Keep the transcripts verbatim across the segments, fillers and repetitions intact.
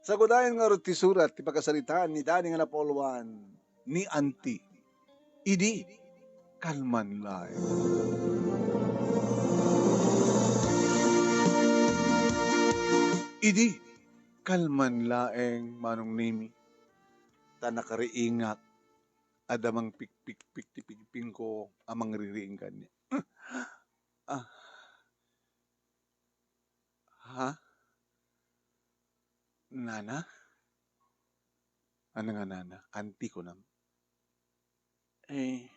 Sagudayen ngarud ti surat ti pakasaritaan ni Dani nga napauluan ni Anti. Idi kalman laeng. Idi kalman laeng, Manong Nemi, ta nakariingak, adda mangpikpikpik ti pigpingko a mangririing kaniak. Ah. Ha? Nana? Ano nga nana? Anti, kunam. Eh,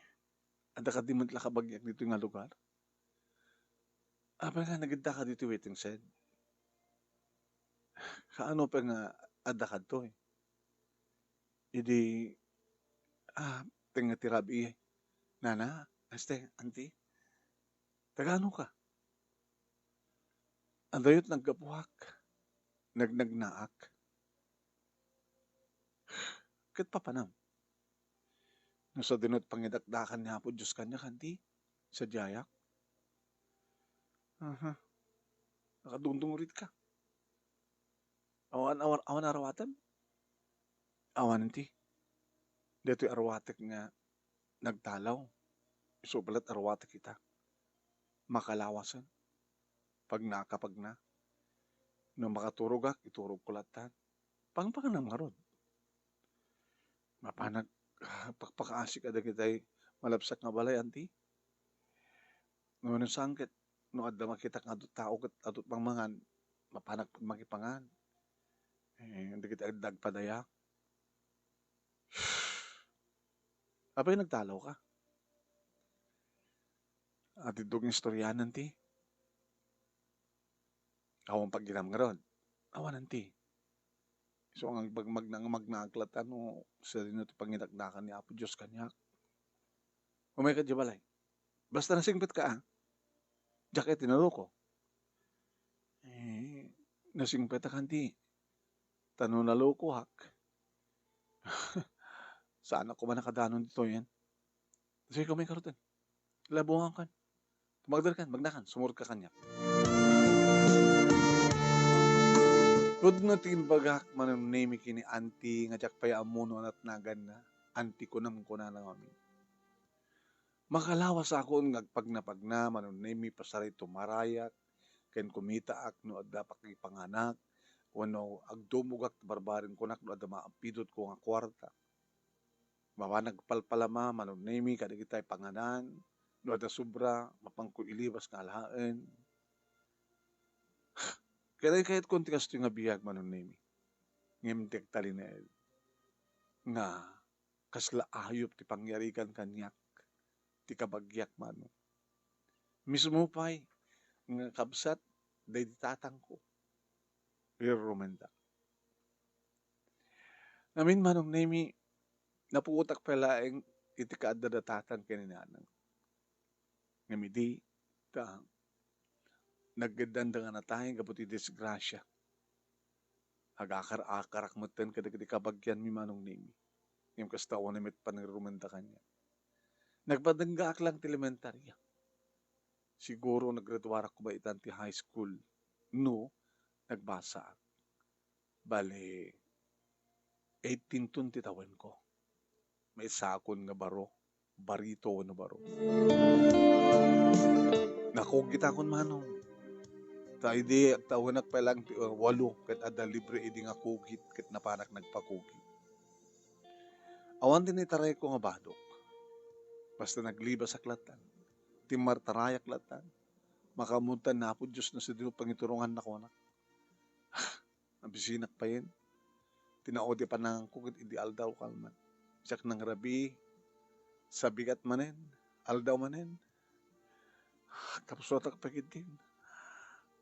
adda kadi met la kabagiak ditoy nga lugar? Apay nga nagidda ka ditoy waiting shed? Kaano pay nga adda kadtoy? Idi, ah, tengnga ti rabii. Nana, este, anti, taga-ano ka? Adayot naggapuak, nagnagnaak. Ket papanam? No sadinot pangidakdakan ni Apo Dios kaniak, anti, sadiayak? Aha. Nakadungdungurit ka. Awan, awan, awan aruatem? Awan, anti. Daytoy aruatek nga nagtalaw. Isu pay la't aruatek ita. Makalawasen. Pagna ka, pagna. No makaturogak, iturogko lattan. Pangpangnam ngarud. Mapanak pakpakaasi kadagitay malabsak nga balay, anti. No, no saan ket, no adda makitak nga adu tao ket adu pangmangan, mapanak pud makipangan. Eh, dagiti agdagpadaya. Apay nagtalaw ka? Atiddog nga istoryanan ti. Awan pagginam ngarud. Awan, anti. So, ang magmagna-, magnaak latta no sadino ti pangidakdakan ni Apo Dios kaniak. Umay ka diay balay. Basta nasingpet ka, ah. Diak iti naloko. Eh, nasingpet ka, anti. Ta no nalokoak, saanak koma nakadanon ditoyen. Sige, umay ka ruten. Labongan kan. Tumagder kan, magnakan, sumurot ka kaniak. Pudno ti imbagak, Manong Nemi, ken ni Anti nga diak pay ammo no anat naganna. Anti kunam, kunana ngamin. Makalawasakon nga agpagnapagna, Manong Nemi, pasaray tumarayak, ken kumitaak no adda pakipanganak, wenno agdumogak ti barbarengkonak no adda maapidotko nga kuarta. Mapan agpalpalama, Manong Nemi, kadagitay panganan, no adda sobra, mapanko ilibas nga alaen. Kayat-kayatkon ti kastoy nga biag, Manong Nemi. Ngem diak talinaed nga kasla ayup ti pangyarigan kaniak ti kabagiak, Manong. Mismo pay nga kabsat daydi tatangko, irrumenda. Ngamin, Manong Nemi, napuotak pay laeng iti kaadda da tatang ken ni nanang. Ngem idi, ta, naggeddanda nga natay gapu ti disgrasia. Agakar-akarak metten kadagiti kabagianmi, Manong Nemi. Ngem kasta, awan met panirrumenda kaniak. Nagpadenggaak lang ti elementaria. Siguro naggraduarak koma itan ti high school no nagbasaak. Bale, eighteen ton ti tawenko. Maisakon nga baro, barito wenno baro. Nakugitakon, Manong. Ta idi agtawenak pay lang ti, uh, walo ket adda libre idi nga kugit ket napanak nagpakugit. Awan ti naitarayko nga badok. Basta naglibasak lattan. Timmartarayak lattan. Makaammotan ni Apo Dios no sadino pangituronganna kunak. Nabisinak payen. Tinaud ti pananganko ket idi aldaw kalman. Siak nangrabii. Sabigat manen. Aldaw manen. Kapsuatak pay ketdin.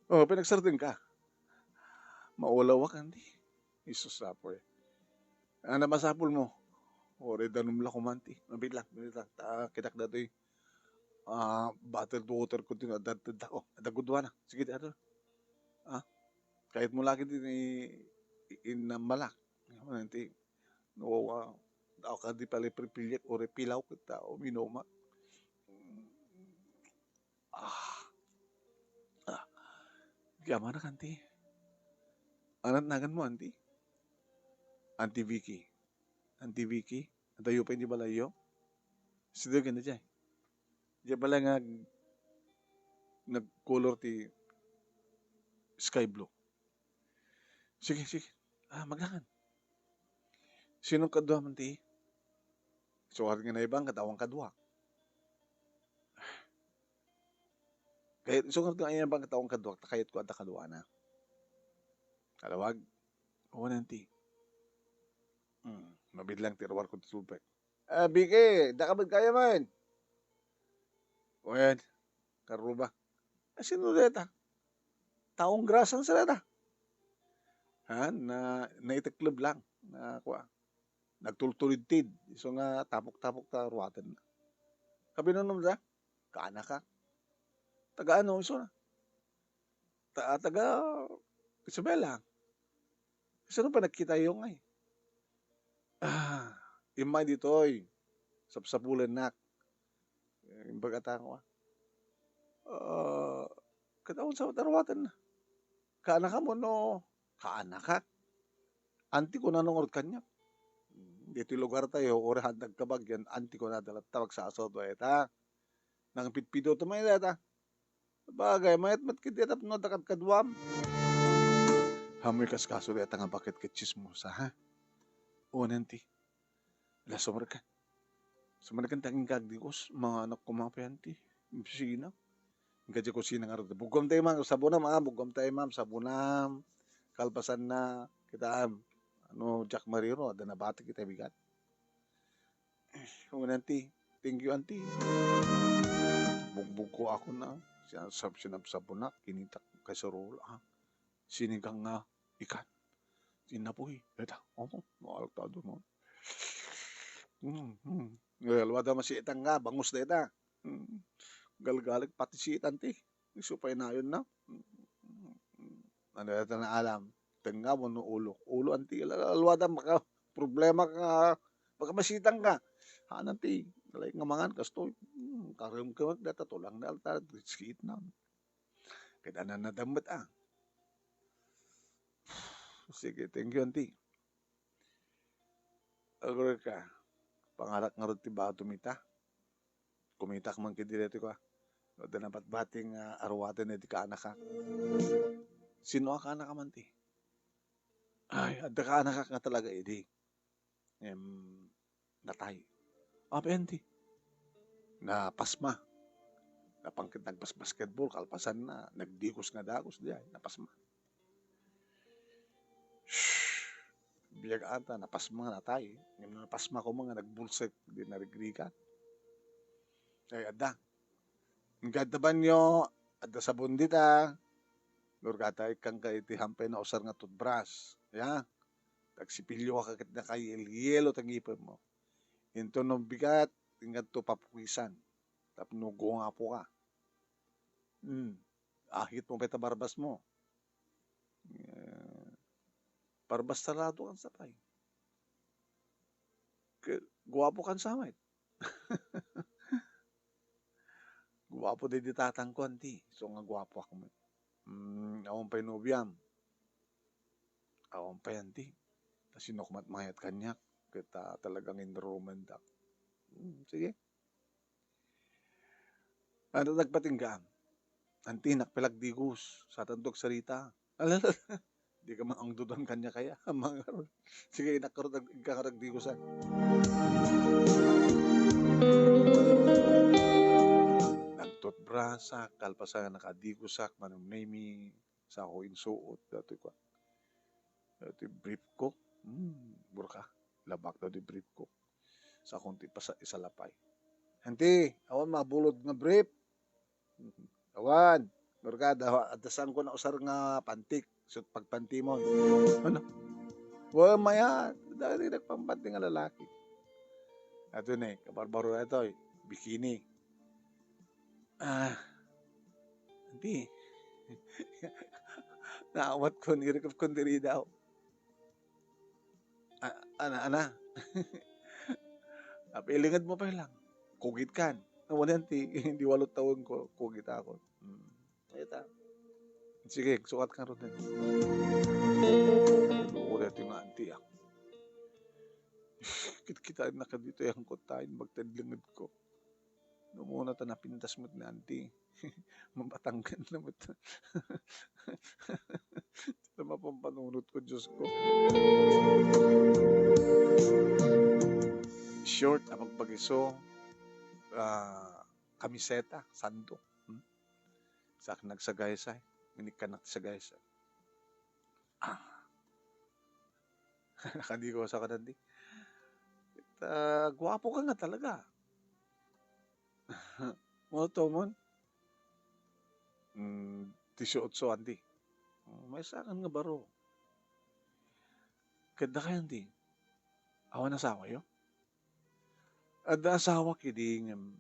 Oh, pinagsardengka. Maulawak, anti. Isus, Apo, eh. Ano masapulmo? Uray danum la koma, anti. Mabit lang, mabit lang. Ta, kitak datoy, ah, bottled water ko din, adda, adda, oh, adda gudua na. Sige, ti, ato. Ah, kayatmo lagi din i-, i-, inamalak. Ano, anti, no, ah, daw ka di pala pripiliak, uray pilaw kita, o minoma. Ah. Ah. Yamanak, anti. Anat naganmo, anti? Auntie Vicky. Auntie Vicky, adayo pay iti balayyo? Sidegen daydiay. Diay balay nga ag-, nag-color ti sky blue. Sige, sige. Ah, maglakan. Sino kadua man ti? Sukat nga naibaga ket awan kaduak. Kayat, sukat nga naibaga ket awan kaduak, ta kayatko adda kaduana. Kalawag, awan ti. Hmm, mabidlang ti ruarko ti tulpek. Ah, Vicky, daka met kaya man. Wen, karuba. Ah, sino deta? Taong grasa sa deta. Ha? Na, naitekleb lang. Na, kua. Nagtultulidtid. Isu nga tapok-tapok ta ruaten. Kabinunom da? Kaanakak. Taga ano, isu na? Ta-, taga Isabela. Sino pa nagkitayo ngay? Ah, immay ditoy. Sapsapulennak. Eh, imbaga ta ko, ah. Ah, ket awan sa daruwaten na. Kaanakam wenno kaanakak? Auntie ko na ngarud kaniak. Ditoy lugar tayo, uray haanda agkabagyan, auntie ko na da latta magsasao dayta. Nangpidpido to may dayta. Bagay, mayat met ket dayta tapno adda kadkaduam. Amoy kaskaso dayta nga baket ket tsismosa, ha? Unen ti. Ala, sumrek ka. Sumrek ka, tanging kagdigos, mga anak ko, mga payanti. Sina? Inka di kusina nga rod. Buggom tayo, ma'am, sabunam, ah, buggom tayo, ma'am, sabunam. Kalpasan na, kita, ano, Jack Mariro, adda nabati kita bigat. Kung nanti, thank you, auntie. Bugbog ko ako na, sinasab-, sinabsab ko na, kinitak kay Sarol, ah. Sinigang nga ikan. Inapoy, eta, opo, maalaktado mo. Hmm, hmm. Eh, alwada masiitang nga, bangus deta. Hmm. Galgalik pati sitan ti. Isu pay nayon na. Hmm. Ano deta na alam? Tenga mo no ulo. Ulo anti, al-, al-, alwada maka problema ka, makamasitang ka. Hanan ti, alay nga mangan, kastoy. Hmm, karem ka, deta tulang na alta, sikit na. Kaya na nadammet, ah. Sige, thank you, auntie. Agor ka, pangarak ngarud ti bato mita. Kumitak man kidi deti ko, ah. Adda nabatbati nga aruwaten iti kaanakak. Sino a kaanakam, auntie? Ay, adda kaanakak nga talaga idi. Em, natay. Apay, auntie? Napasma. Napangkit nagbas-basketball, kalpasan na, nagdigos nga dagos, di ay, napasma. Shh! Biag ata, napasma, natay. Ngem napasma ko mga nagbulsek, di narigrigan. Ay, adda. Gadda banyo, adda sabon dita. Lurgata, ikkan ka iti hampay na usar nga toothbrush. Ya? Tagsipilyo ka ket nakayel-yelo ta ngipem mo. Into no bigat, ingadto papukisan. Tapno guapo ka. Hmm. Ahit mo pay ta barbas mo. Eh, barbas sarado kan sapay. Ke-, guapo kan samay. Guapo di, di tatangko, anti. So nga guapo ako met. Mm, awan pay nobiam. Awan pay, anti. Ta sino kumat mayat kaniak? Ket, ah, talagang enrollment ak. Mm, sige. Ano nagpatinggaan? Anti, nakpelagdigos. Satan to agsarita. Alala. Di ka maangdudan kanya kaya. Mga, sige, nakarag-, nagkakaragdigosan. Nagtutbrasa, kalpasan, nakadigosak, manumnemi, sa ako insuot, dati ko. Dati brief ko. Hmm, burka. Labak daw di brief ko. Sa akong ti pasa-, isalapay. Anti, awan mabulod nga brief. Mhm. Awan. Burka, da-, adda saan ko na usar nga pantik. So, pagpanti mo. Ano? Wa, maya. Dati nagpampanti nga lalaki. Ato ni, kabarbaro na ito, eh. Bikini. Ah, anti. Naawat ko, nirikap ko diri daw. A-, ana, ana. Apilinged mo pa lang. Kugit kan. Nawanan ti, di walo taon ko, kugit ako. Hmm. Ayta. Sige, sukat ka ron din. Ulit yung auntie, ah. Kitkitaennak ditoy angkot ta imbag ti lengedko. No umuna ta napintas met ni Auntie. Mabatanggan na met. Ti mapampanunotko, Diosko. Short a pagpagiso, ah, kamiseta, sando. Hmm? Sa akin nagsagaysay, inikkannak ti sagaysay. Ah. Nakadigo sa kanan di. Ta, guapo ka nga talaga. Mo to, mon? Mm, disiotso, Auntie. Oh, maysa kan nga baro. Ket dakayo, Auntie, awan asawayo? Adda asawak idi ngem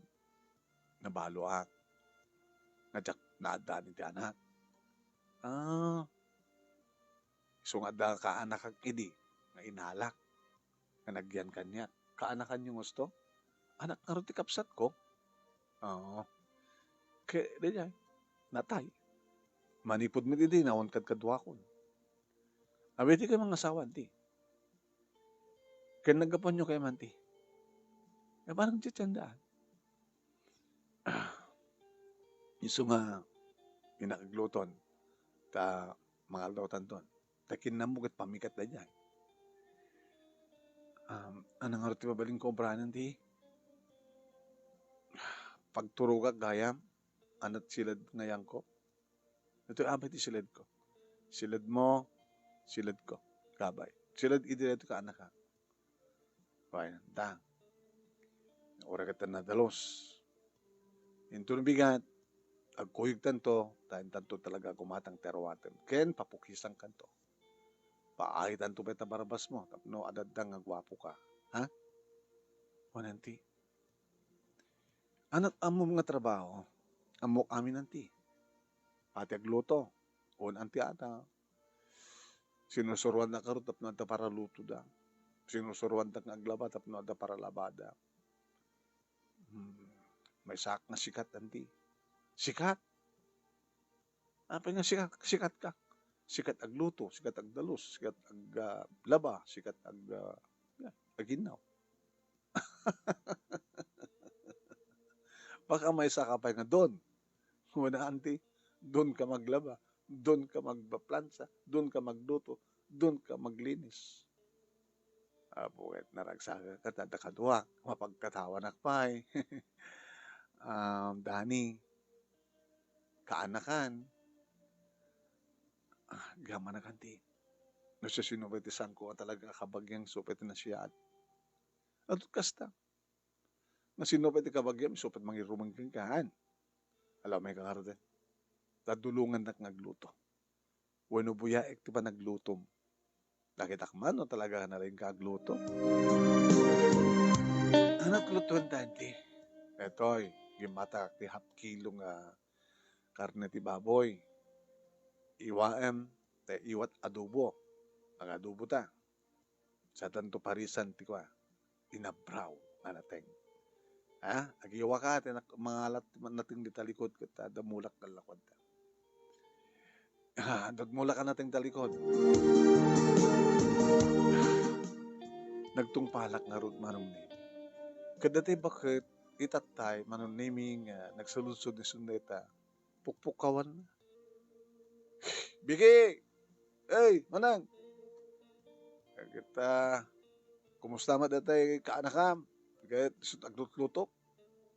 nabaloak. Nga diak naaddan iti anak. Ah, isu nga adda kaanakak idi nga inalak nga nagyan kaniak. Kaanakanyo nga husto? Anak ngarud ti kabsatko. Oo. Ket daydiay, natay. Manipud met idi, nawan kadkaduakon. Abay, dikay mangasawa, Auntie. Ken naggapuanyo kay Auntie. E, parang titiandaan. Isu nga inakagluton, ta mangaldaw tanton. Ta kinnammo ket pammiket daydiay. Um, ania ngarud ti mabalin ko obranen ti pagturogak gayam, ania ti siled nga yangko? Ditoy abay ti siledko. Siledmo, siledko. Kabay. Siled idi daytoy kaanakak. Wen, ta. Uray ket nadalus. Inton bigat, agkuyogtanto, ta intanto talaga gumatang ti aruatem. Ken papukisankanto. Paaitanto pay ta barabasmo, tapno adda nga guapoka. Ha? Wen, Auntie. Ania ti ammom nga trabaho? Ammok amin, Auntie. Pati agluto. Wen, Auntie, ada. Sinusuroannak ngarud tapno adda paralutoda. Sinusuroannak nga aglaba tapno adda paralabada. Hmm. Maysaak nga sikat, Auntie. Sikat? Apay nga sikat, sikatka? Sikat agluto, sikat agdalus, sikat ag-, ah, laba, sikat ag-, ah, ya, aginnaw. Baka maysaka pay nga don. Wen, Auntie, don ka maglaba, don ka magpaplansa, don ka magluto, don ka maglinis. Apo, ket naragsakak ket adda kaduak, mapagkatawanak pay. Um, Dani, kaanakan. Ah, gamanak, Auntie. No siasino pay ti sangko a talaga a kabagiang isu pay ti nasiaat. Adtoy kasta. Nga sino pay ti kabagiam, isu pay ti mangirumeng kenka, han? Alaw, may kangarden. Ta dulongannak nga agluto. Wenno buyaek ti panaglutom. Nakitak man no talaga nga nalaingka agluto. Ania ti lutoenta, Auntie? Daytoy, gimmatak ti half kilo nga karne ti baboy. Iwaem, ta iwat adobo. Mag-adobo ta. Sadanto parisan ti kua, inabraw nga nateng. Ha? Agiwaka ti nak-, mangalat nateng dita likod ket adda mulak nga lakuanta. Ah, adda mulak a nateng ta likod. Nagtungpalak ngarud, Manong Nemi. Ket daytoy baket, itattay, Manong Nemi, nga nagsaludsod isun dayta, pukpukkawanna. Biki! Ey, manang! Ket, ah, kumusta met daytoy kaanakam? Ket isut' aglutlutok?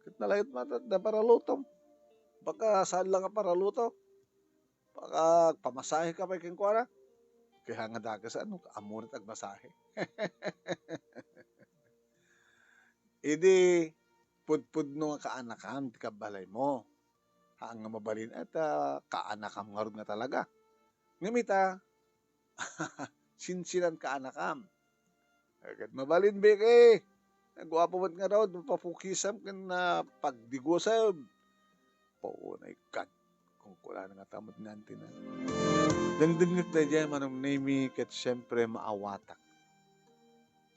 Ket nalayo met a paralutom. Baka saan la nga paraluto? Baka agpamasaheka pay kenkuana? Kaya nga dakes, no, ammona ti agmasahe. Idi pudpudno nga kaanakam ti kabbalaymo. Haan nga mabalin, et, ah, kaanakam ngarud nga talaga. Ngem ita, sinsinan kaanakam. Ket mabalin, Biki. Guapo met ngarud, mapapukisam ken, ah, pagdigusem. Paunay kat, kunkunana nga tamad nga antina. Dengdengngek daydiay, Manong Nemi, ket siempre maawatak.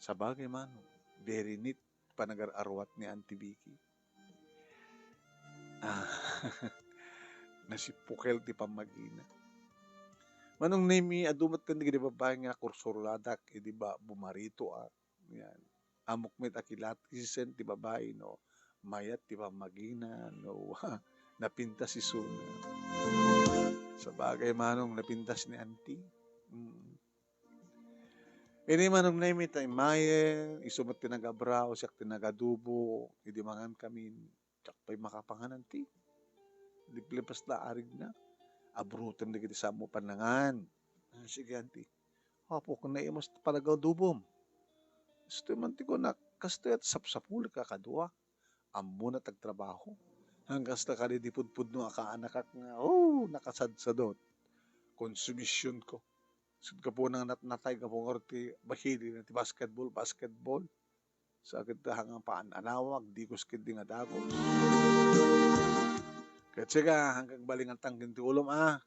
Sabagay, Manong, very neat panagar-aruat ni Auntie Vicky. Ah, nasipukel ti pammagina. Manong Nemi, adu met ken dagiti babbai nga kursurladak idi ba-, bumaritoak. Yan. Ammok met a kilatisen ti babai no mayat ti pammagina no napintas isuna. Sabagay, Manong, napintas ni Auntie. Mm. Ini, Manong Nemi, ta imayen, isu met ti nagabraw, siak ti nagadubo, idi mangan kami, diak pay makapangan, Auntie. Liplipas la arigna. Abrotem dagiti samo pannangan. Ah, sige, Auntie. Apo, ken naimas ti panagadubom. Istoy man ti kunak, kastoy a sapsapulek a kadua. Ammona ti agtrabaho. Haan kasta kadi di pudpudno a kaanakak nga, oh, nakasadsadot. Konsumisionko. Sut gapu nang natnatay gapu ngarud ti bahili na ti basketball, basketball. Sakit ta nga paan-anawag, dikos ket di nga dagos. Ket sika, hanggang balingan tanggen ti ulom, ah.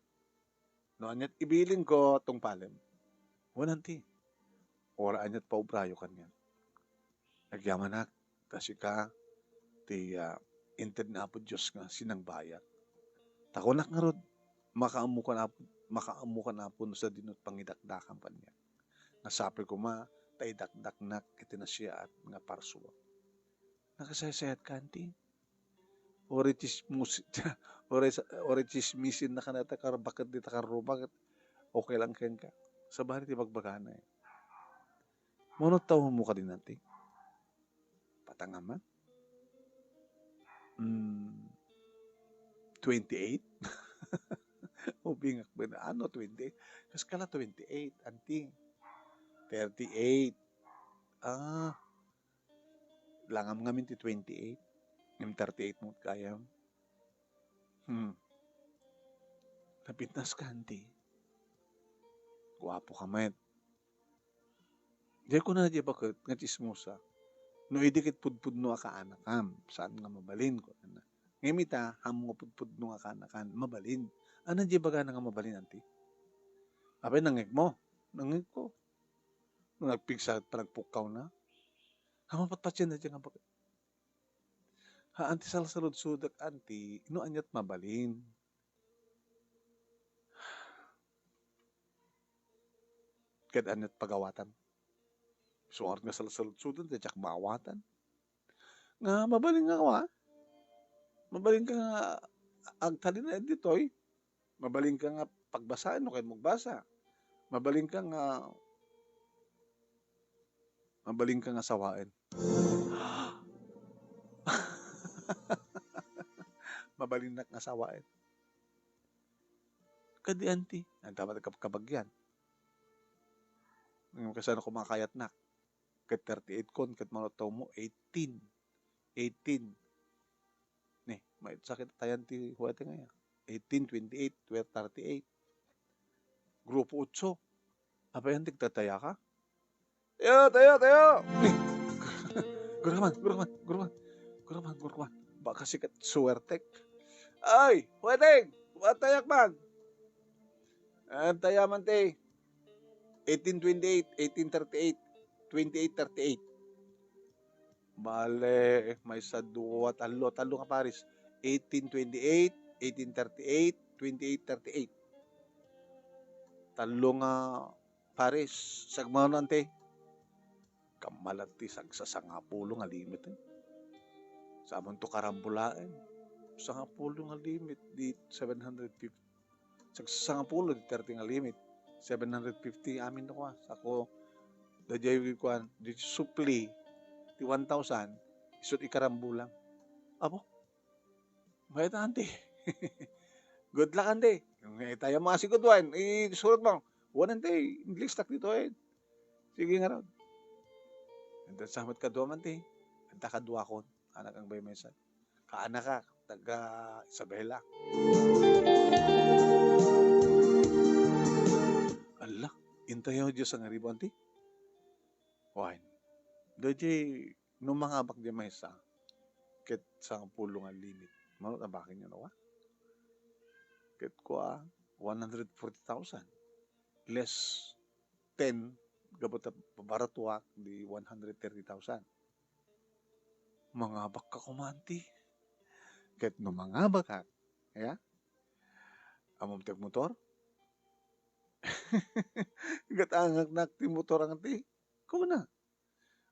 No aniat ibilin ko, tungpalem. Wen, Auntie. Uray aniat paubrayo kaniak. Agyamanak, ta sika ti, ah, inted ni Apo Dios nga sinangbayak. Ta kunak ngarud, makaammokan Apo, makaammokan Apo no sadino ti pangidakdakam kaniak. Nga sapay koma ta idakdaknak iti nasiaat nga parsuak. Nakasaysayatka, Auntie? Uray tsismus-, uray sa-, uray tsismisin na kanata kar-, baket dita karruba ket okay lang kenka. Sabali ti bagbagana, eh. Mano tawenmo kadi, Auntie? Patangam man? Mm, twenty-eight? Ubingak ben. Ano, twenty-eight? Kas kala twenty-eight, Auntie. Thirty-eight. Ah, langam ngamin ti twenty-eight. Ngem thirty-eight mo kayam. Hmm. Napintas ka, Auntie. Guapo ka met. Diay kuna diay baket nga tsismosa. No idi ket pudpudno a kaanakam, saan nga mabalin, kunana. Ngem ita, ammo nga pudpudno nga kaanakan, mabalin. Ania diay bagana nga mabalin, Auntie? Apay, nangngegmo? Nangngegko. No nagpigsa, panagpukkawna. Haan patpatien dayta nga baket. Haan ti salsaludsodek, Auntie, no aniat mabalin. Ket aniat pagawatan. Isu ngarud nga salsaludsoden, ta diak maawatan. Nga mabalin nga kua, mabalin ka nga agtalinaed ditoy. Mabalin ka nga pagbasaen no kayat mo agbasa. Mabalin ka nga, mabalin ka nga sawaen. Mabalinnak nga sawaen. Kadi, Auntie, ania ti kab-, kabagian. Ngem kasano koma kayatnak? Ket thirty-eight kon, ket mano tawenmo, eighteen. Eighteen. Ni, maitsakit tayan ti huwete nga ya. Eighteen, twenty-eight, thirty-eight. Grupo otso. Apay, Auntie, agtataya ka? Tayo, tayo, tayo! Ni, guraman, guraman, guraman. Guraman, guraman. Baka sikat suwertek. Ay, huweteng! Matayak man! Ang tayaman ti eighteen twenty-eight, eighteen thirty-eight, twenty-eight thirty-eight. Bale, maysa, dua, tallo, tallo nga pares. Eighteen twenty-eight, eighteen thirty-eight, twenty-eight thirty-eight. Tallo nga pares. Sagmano, Auntie? Kammalat ti sagsasangapulo nga limit, eh. Samonto karambulaen. Sangapulo nga limit, di seven hundred fifty. Sagsasangapulo, di thirty nga limit. Seven hundred fifty amin no kua. Sako, daydiay kuan, di supli, ti one thousand, isut ikarambulang. Apo? Mayat, Auntie. Good luck, Auntie. Yung ita yung mga sigod wine, isurat mo. One, Auntie, English tak dito, eh. Sige nga ron. Anta sa mat kadua man, Auntie. Anta kadua kon. Anak ang bay maysa. Kaanak ka, taga Isabela. Ala, intayo Diyos ang aribo, Auntie. Wine. Daydiay, no mangabak di maysa, ket sangapulo nga limit. Mano ta bakin yun, wa? Ket kua, one hundred forty thousand. Less ten, gapu ta pabaratuak di one hundred thirty thousand. Mangabak ka koma, Auntie. Ket no mangabak ka, ya? Amom ti agmotor? Gatangaknak ti motor, Auntie. Kuna.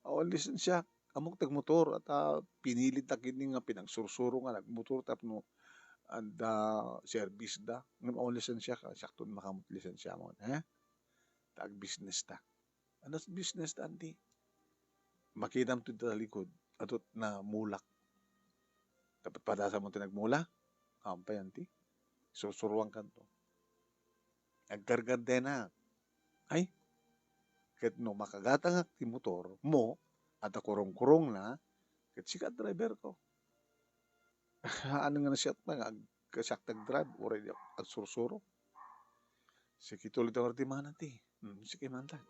Awan lisensiak. Ammok ti agmotor, at, ah, pinilitak idi nga pinagsursuro nga nagmotor tapno adda serbisda. Ngem awan lisensiak, siakto makaammo't lisensiamon, eh? Ta agbisnesta. Ano ti bisnesta, anti? Makitam ti talikod, adu ti namulak. Tapno padasam ti nagmula? Awan pay, anti? Sursuruankanto. Aggargardenak. Ay, ket no makagatangak ti motormo, adda kurongkurongna, ket sika driverko. Ano nga nasayaat nga ag-, siak ti agdrive, uray agsursuro? Sige, tuloy tayo di mana ti. Hmm, sige, mantag.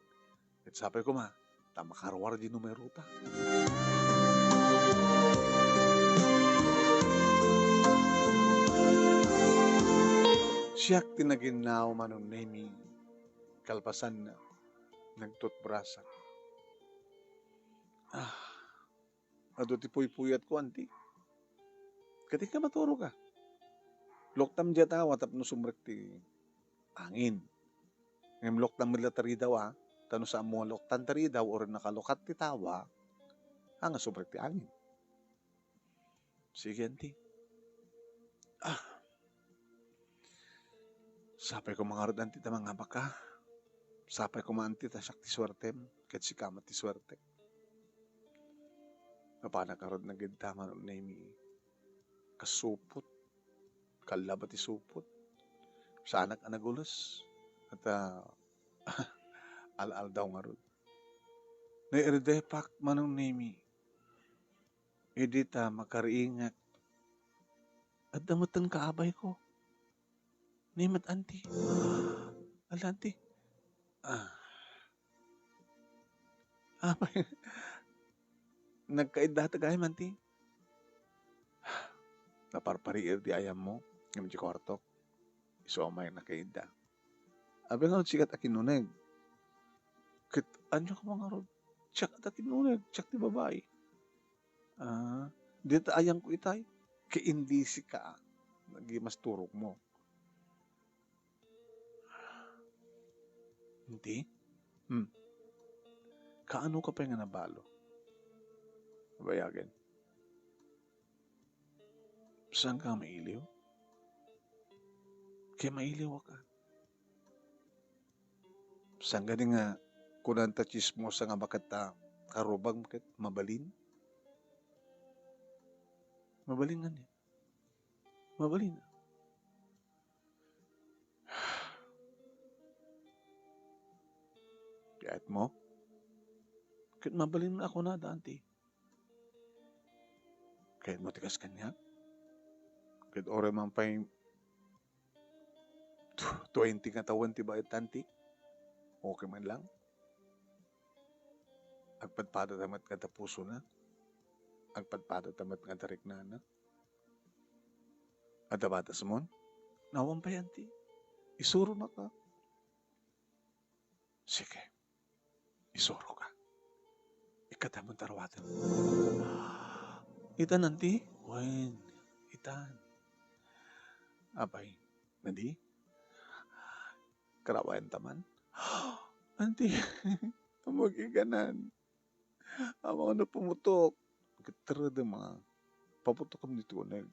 Ket sapay koma, ta makaruar di numerota. Siak ti naginnaw, Manong Nemi, kalpasanna, nagtutbrasak. Ah, adu ti puypuyatko, anti. Ket inka maturoka. Luktam diay tawa tapno sumrek ti angin. Ngem luktam met la ti ridaw, a, ta no saan mo nga luktan ti ridaw, uray nakalukat ti tawa, haan nga sumrek ti angin. Sige, anti. Ah. Sapay koma ngarud, anti, ta mangabaka. Sapay koma, anti, ta siak ti suertem, ket sika met ti suertek. Napanak ngarud nagidda, Manong Nemi. Kasupot. Kallaba ti supot. Saanak a nagules. At, ah, al-aldaw ngarud. Nairedepak, Manong Nemi. Idi ta makariingak, adda metten kaabayko. Ni met, anti. Ala, anti. Ah. Apay, nagkaidda ta gayam, anti? Naparpariir ti ayammo, ngem ti kuartok, isu a may nakaidda. Apay nga sika ti akinuneg? Ket ania koma ngarud? Siak ti akinuneg, siak ti babai. Ah, dita ayanko itay, ket indi sika, nagmas turogmo. Enti? Hmm. Kaano ka pay nga nabalo? Abayagen. Saan ka mailiw? Kay mailiw ka. Saan gani nga kunanta chismosa nga baket ta karubag ket mabalin? Mabalin nga ni. Mabalin. Kayat mo? Ket mabalin a kunada, anti. Kayat mo ti kas kaniak? Ket uray man pay tw-, twenty nga tawen ti baet, anti. Okay man lang. Agpadpadata met nga ta pusona. Agpadpadata met nga ta riknana. Adda batasmon? Awan pay, anti. Isuronaka. Sige. Isuroka. Ikataman ta ruaten. Itan, anti? Wen, itan. Apay, nadi? Karawayan ta man? Anti, ammok iganan. Ammok no pumutok. Ket teredem a, paputokem ditoy uneg.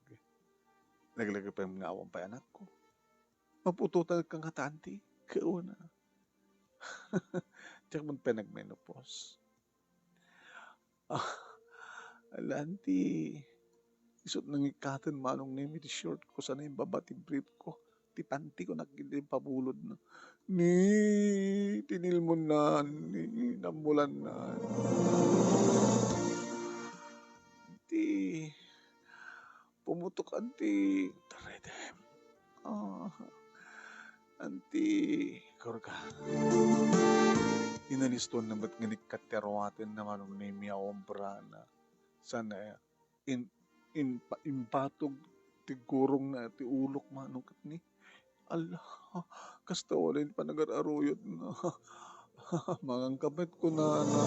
Naglagipem nga awan pay anakko. Maputotan ka ngata, anti? Kauna. Diak man pay nagmenopause. Ah, ala, anti. Isu't nangikkaten Manong Nemi ti short ko, sana imbaba ti brief ko. Ti panty ko nakita pabulod na. Ni, tinilmon na, ni, namulan na. Ti, pumutok, anti. Taredem. Ah, anti, kurka. Inalistuan na met nga nikkat ti aruaten na Manong Nemi a obrana. Sana in-, in-, impa-, impatog ti gurong na ti ulok, Manong, ket ni, ala, kasta unay ti panagar-aruyot na. Mangan ka met, kunana.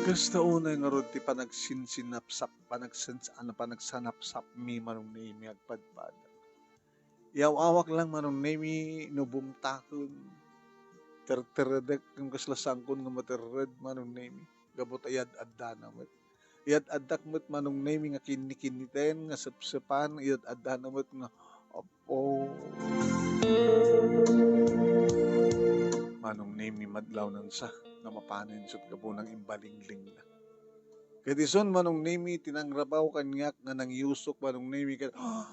Kasta unay ngarud ti panagsinsinapsap, panagsens-, ano, panagsanapsap mi, Manong Nemi, agpadpada. Iyaw-awak lang, Manong Nemi, no bumtaken. Terteredek ken kasla sangkon nga materred, Manong Nemi. Gapu ta iyad-addana met. Iyad-addak met, Manong Nemi, nga kinnikinniten, nga sepsepan, iyad-addana met nga, Apo. Manong Nemi, madlaw nang sa nga mapanen sut gapu nang imbalinglingna. Ket isun, Manong Nemi, ti nangrabaw kaniak nga nangyusok, Manong Nemi, ket, oh.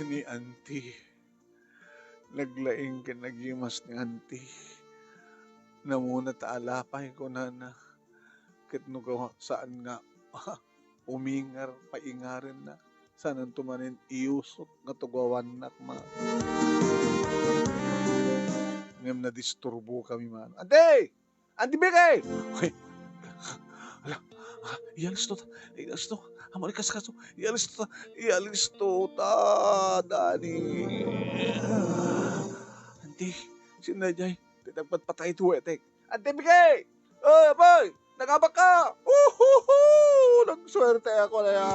Ni Auntie, naglaing ken nagyimas ni Auntie. Namuna ta alapay, kunana. Ket no gaw-, saan nga umingar, paingarenna. Saananto manen iyusok nga tugawannak, ma. Ngem nadisturbokami, man. Ante! Ante Beke! Ay, ala, ah, iyalis to ta, iyalis to. Amo ni kaskaso, iyalis to ta, iyalis to ta, Dani. Ante, sino jay? Ti nagpatpatay iti wetek. Ante Beke! Oy, apoy! Nangabak ka! Uhuhu! Nagsuerte ako na ya.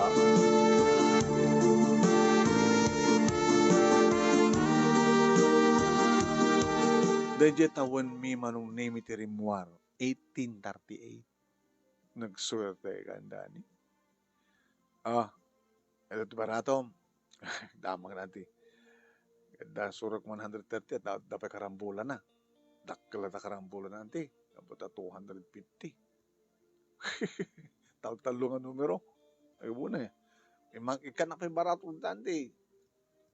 Dayjay tawenmi, Manong Nemi, ti rimmuar, eighteen thirty-eight. Nagsuerte ka, Dani. Ah, ito ti baratom. Damang na ti. Da surok one hundred thirty, da, da pay karambulana. Dakkel da karambulana, anti. Dapat two hundred fifty. Taltallo nga numero. Ay, una eh. Imang, ikana pay baratom, anti.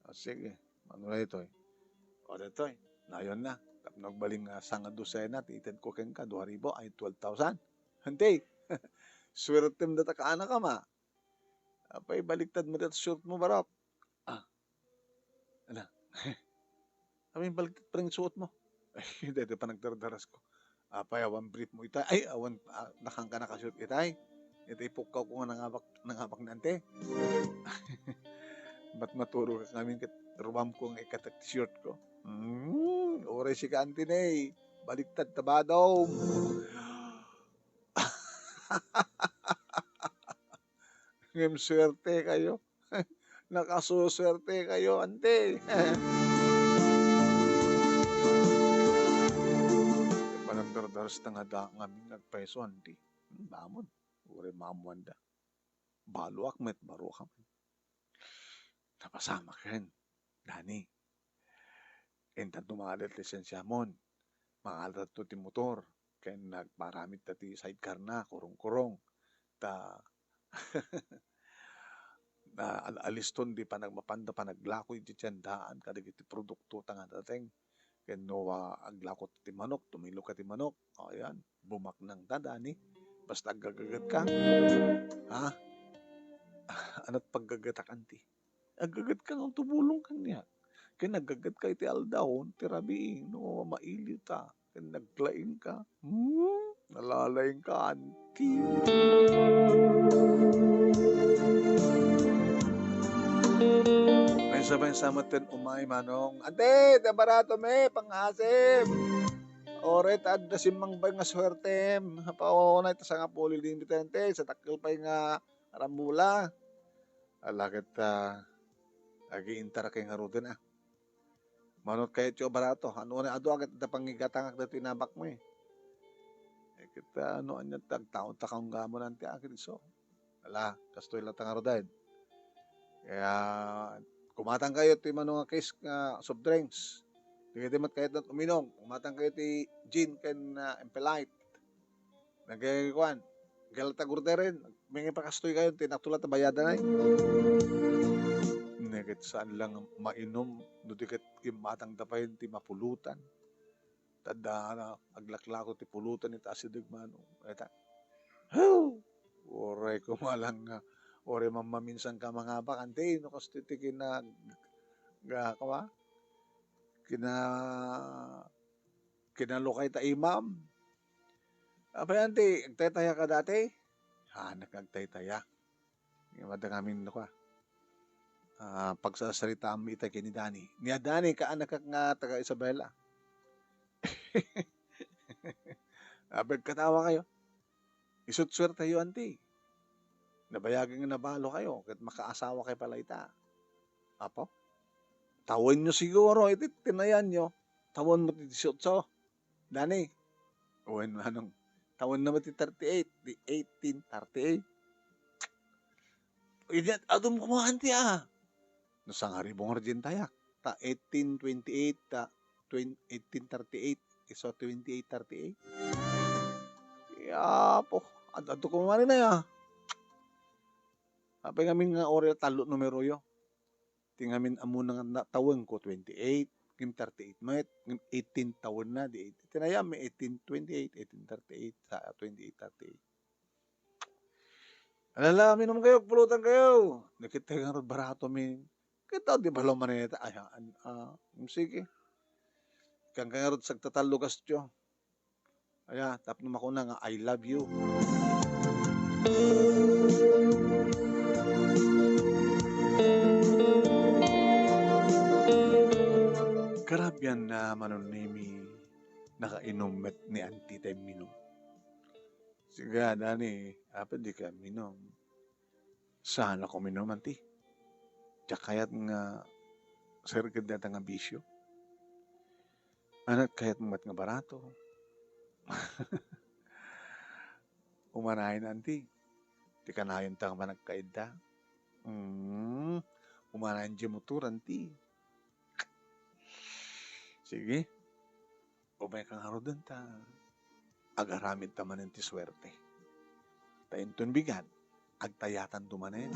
Ah, sige. Ano na ito eh? O, dito eh. Nayon na. Tapno agbaling nga sanga dosena, ti ited ko kenka, dua ribu, ay twelve thousand. Anti. Swertem data kaanakam, a. Apay, baliktad met ti short mo, barok. Ah. Ala. Apay, baliktad pa rin suot mo. Ay, daytoy panagdardaras ko. Apay, awan brief mo itay. Ay, awan, ah, nakangka nakashort itay. Iti ipukkaw ko nga nangabak, nangabak ni ante. Ba't maturo ka ngamin ket ruam ko nga ikatak ti short ko? Hmm, uray sika, Auntie Nay. Baliktad ta badom. Ngem suerte kayo. Nakasuswerte kayo, ante. Panagdardaras ta nga da ngamin nga agpayso, ante. Hmm, mamon. Uray maammoanda. Baluak met, baruak met. Napasamak ken, Dani. Intanto mangadat lisensiamon, mangadatto ti motor, ken nagparamidta ti sidecar na, kurong-kurong. Ta, na, al-, aliston di panag-, mapanda panaglako iti tiendaan kadagiti produkto ta nga dateng. Ken no, ah, aglako ti manok, tumilok ka ti manok, o, ayan, bumaknang ta, Dani. Basta aggagagat ka. Ha? Anat paggagatak, anti? Aggagat ka nga tumulong kaniak. Ken aggagat ka iti aldaw, ti rabii, no mailiw ta, ken naglaing ka. Hmm? Nalalaing ka, anti. Maysa-maysa met ten umay, Manong. Ante, ti baratom, pangasim. Oray ta adda simmangbay nga suertem. Paunay ta sangapulo limit, ante. Sa dakkel pay nga rambula. Ala ket, ah, agiintar kay ngaruden, ah. Manot kayat yo a barato. Ano na adu agad ta pangigatangak dati inabak mo, eh. Eh, ket, ah, ano, anya ta agtaon ta kaunggamon ti agid iso. Ala, kastoy la ta ngaruden. Kaya, kumatang kayo ti mano nga case nga soft drinks. Dagiti met kayat uminom. Kumatang kayo ti gin ken, ah, Empolite. Nagkuan, galata gurderen, mangipakastoy kayo, ti natula ta bayadanay. Neket saan lang mainom, no di ket kimmatang da pay ti mapulutan. Tadda, ano, aglaklako ti pulutan ita asideg mano. Eta. Hew! Uray kumalang nga, uray mammaminsan ka mangabak, anti, no, kastoy ti kinag-, ga-, kawa? Kina-, kinalukay ta imam. Apay, anti, agtaytaya ka dati? Haanak nga agtaytaya. Nga mada ngamin, no, ka? Ah, pagsasaritaam ita ken ni Dani. Ni Dani, kaanakak nga taga Isabela. Apay, agkatawa kayo. Isu't suerteyo, anti. Nabayagen nga nabalo kayo, ket makaasawa kayo pala ita. Apo? tawenyo siguro iti tinayanyo. Tawenmo ti dieciocho. Dani. Wen manong, tawenna met ti thirty-eight, di eighteen thirty-eight. Idi adum kumaan ti, a. No, sangaribong argentayak. Ta eighteen twenty-eight, ta twen-, eighteen thirty-eight, isu twenty-eight thirty-eight. Yapo, ad-, adto kumaan na ya. Apay ngamin nga ori tallo numeroyo. Ti ngamin ammona nga na-, tawenko twenty-eight, ngem thirty-eight met, ngem eighteen tawenna, di eighteen. Tinayam, eighteen twenty-eight, eighteen thirty-eight, sa twenty-eight thirty-eight. Alala, minum kayo, pulutan kayo. Nakita nga rod barato mi. Kita di balo maneta. Ay, an-, ah, mm, sige. Kan kayo rod sagtatallo gastyo. Aya, tapno makuna nga, "I love you." Karabian na Manong Nemi, nakainum met ni Auntie ta imminum. Siga, Dani, apay dika imminum? Saannak uminum, Auntie. Diak kayat nga sirked dayta nga bisio. Ania ti kayatmo met nga barato? Umanayen, Auntie. Ti kanayonta nga panagkaedda. Mm, umanayen diay motor, Auntie. Sige. Umayka ngaruden ta agaramidta manen ti suerte. Ta inton bigat, agtayatanto manen.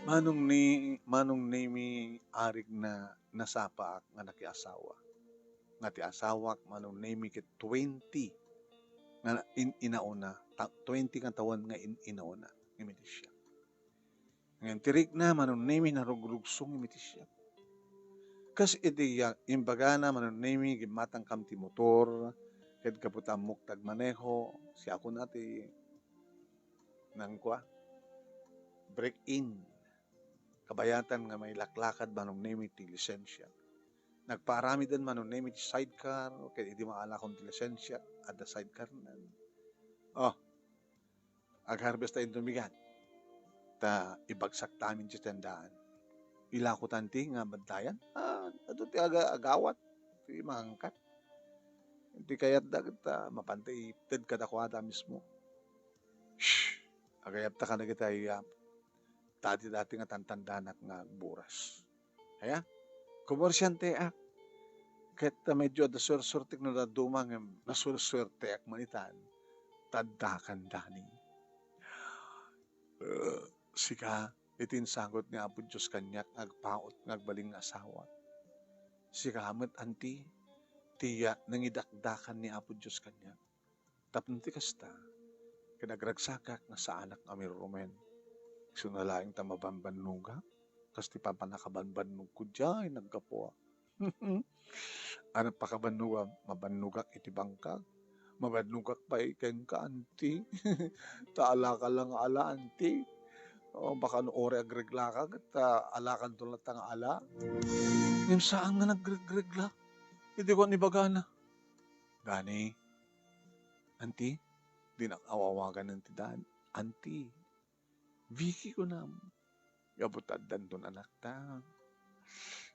Manong ni, Manong Nemi, arigna, nasapaak nga nakiasawa. Nga ti asawak, Manong Nemi, ket twenty nga in-inauna, ta-, twenty nga tawen nga in-inauna. Ngem iti siak. Ngem ti rikna, Manong Nemi, narugrugso ngem iti siak. Kas iti ya-, imbagana, Manong Nemi, gimmatangkam ti motor, ket gapu ta ammok ti agmaneho, siakon a ti nangkua, break-in. Kabayatan nga mailaklakad, Manong Nemi, ti lisensia. Nagpaaramiden, Manong Nemi, ti sidecar, ket idi maalakon ti lisensia, adda sidecar nan. Oh, Ag-harvest ta inton bigat. Ta ibagsakta amin ti tendaan. Ilako ta, Auntie, nga maddayan. Ah, adu ti aga-, agawat. Ti mangangkat. Ti kayatda ket, ah, mapanta ited kadakuada mismo. Shh! Agayabta kadagiti, ah, dati-dati nga tantandanak nga agburas. Aya? Komersianteak. Ket, ah, medyo adda suersuertek no dadduma ngem nasuersuerteak man itan. Ta addakan, Dani. Eh, sika, iti insagut ni Apo Dios kaniak nga agpaut nga agbalin nga asawa. Sika met, Auntie, ti ya-, nangidakdakan ni Apo Dios kaniak. Tapno ti kasta, kinagragsakak nga saanak nga umirurumen. Isuna laeng ta mabanbannogak, kas ti papanakabanbannogko diay naggapuak. Ano pakabannogam? Mabannogak iti bangkag. Mabannogak pay kenka, Auntie. Ta alaka la nga ala, Auntie. O, baka no uray agreglaka, ket, ah, alakanto latta nga ala. Ngem saan nga nagregregla. Idi ko ni bagana. Gani, Auntie, dinak awawagan ti daan. Auntie, Vicky kunam. Gapu ta addanton anakta.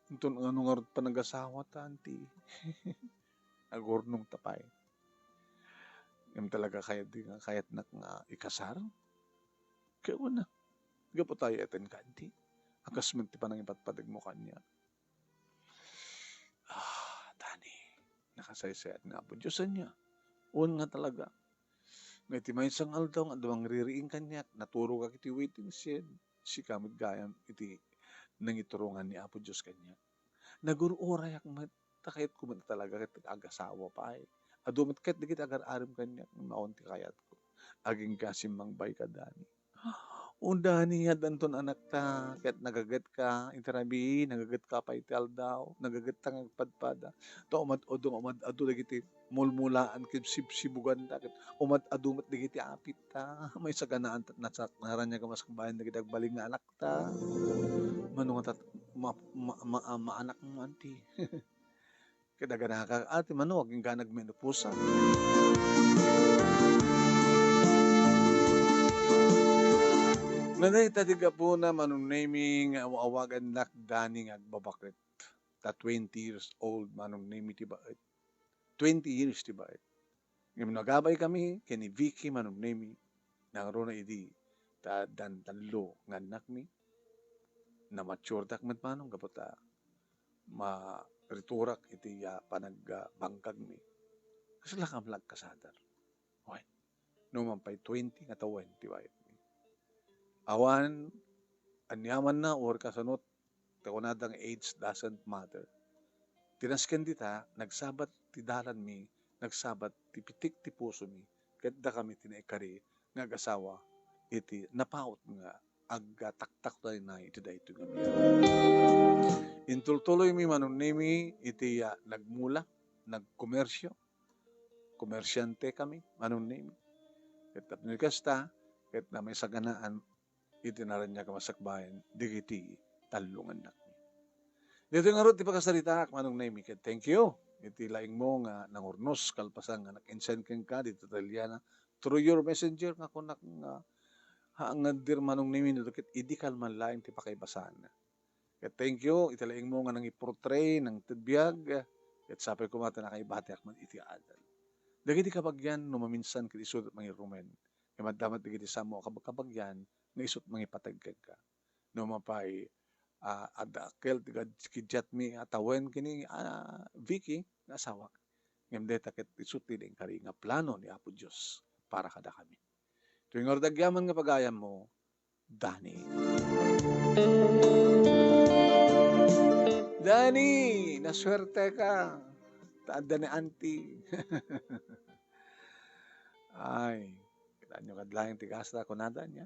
Inton ngano ngarud panagasawa ta, Auntie. Agurnong ta pay. Ngem talaga kayat di nga kayatnak nga ikasar? Kaya wala. Gapu ta ay-ayatenka, Auntie. Akas met ti panangipatpateg mo kaniak. Ah, Dani, nakasaysayat nga Apo Dios ania. Wen nga talaga. Nga iti maysa nga aldaw nga adda mangririing kaniak, naturogak iti waiting shed. Sika met gayam iti nangiturongan ni Apo Dios kaniak. Nagur-urayak met, ta kayatko met talaga ket agasawa pay. Adu met ket dagiti agar-arim kaniak, maon ti kayatko. Agingga simmangbay ka, Dani. O, Dani, addanton anakta, ket nagagetka iti rabii, nagagetka pay iti aldaw, nagagetta nga agpadpada. Ta umad-adu, umad-adu dagiti mulmulaan ket sibsibuganta, ket umad-adu met dagiti apitta. Maysa gayam ta nasak-, naraniag a masakbayan dagiti agbalin nga anakta. Mano nga tat-, ma-, ma-, ma-, maanakmo, Auntie? Kadaganaka, ati mano, agingga nagmenoposa. Nanay ta ti gapuna, Manong Nemi, nga aw-awagannak Dani nga agbabaket. Ta twenty years old, Manong Nemi, ti baet. Twenty years ti baet. Ngem no agabay kami ken ni Vicky, Manong Nemi, nangruna idi ta addan tallo nga annakmi, namaturedak met, Manong, gapu ta mariturak iti, ah, panag-, ah, bangkagmi. Kasla kam la agkasadar. Wen, no man pay twenty nga tawen ti bayadmi. Awan aniamanna or kasano, ta kunada nga age doesn't matter. Ti nasken dita, nagsabat ti dalanmi, nagsabat ti pitik ti pusomi, ket dakami ti naikari nga agasawa iti napaut nga agtaktaknay iti daytoy nga biag. Intultuloymi, Manong Nemi, iti, ah, nagmula, nagkomersio, komersiante kami, Manong Nemi. Ket tapno kasta, ket na may saganaan iti naraniag a masakbayan dagiti tallo nga annakmi. Daytoy ngarud ti pakasaritaak, Manong Nemi, ket thank you iti laingmo nga nangurnos kalpasan nga nag-insend kenka ditoy Italiana through your messenger nga kunak nga, ha, nga dear Manong Nemi, no ket idi kalman laeng ti pakaibasan. Ket thank you iti laingmo nga nangiportray nangted biag, ket sapay koma ta nakaibatiak met iti adal. Dagiti kabagian no maminsan ket isu met mangirumen, ket madda met dagiti sammo a kab-, kabagian nga isu met mangipateg kenka. No mapay, ah, adda dakkel ti kad-, kadiatmi a tawen ken ni, ah, Vicky nga asawak. Ngem dayta ket isu ti nainkari nga plano ni Apo Dios para kadakami. Toy ngarud agyaman nga pagayammo, Dani. Dani, nasuerteka. Ta adda ni auntie. Ay, kitaenyo kad laeng ti kasta, kunada ania.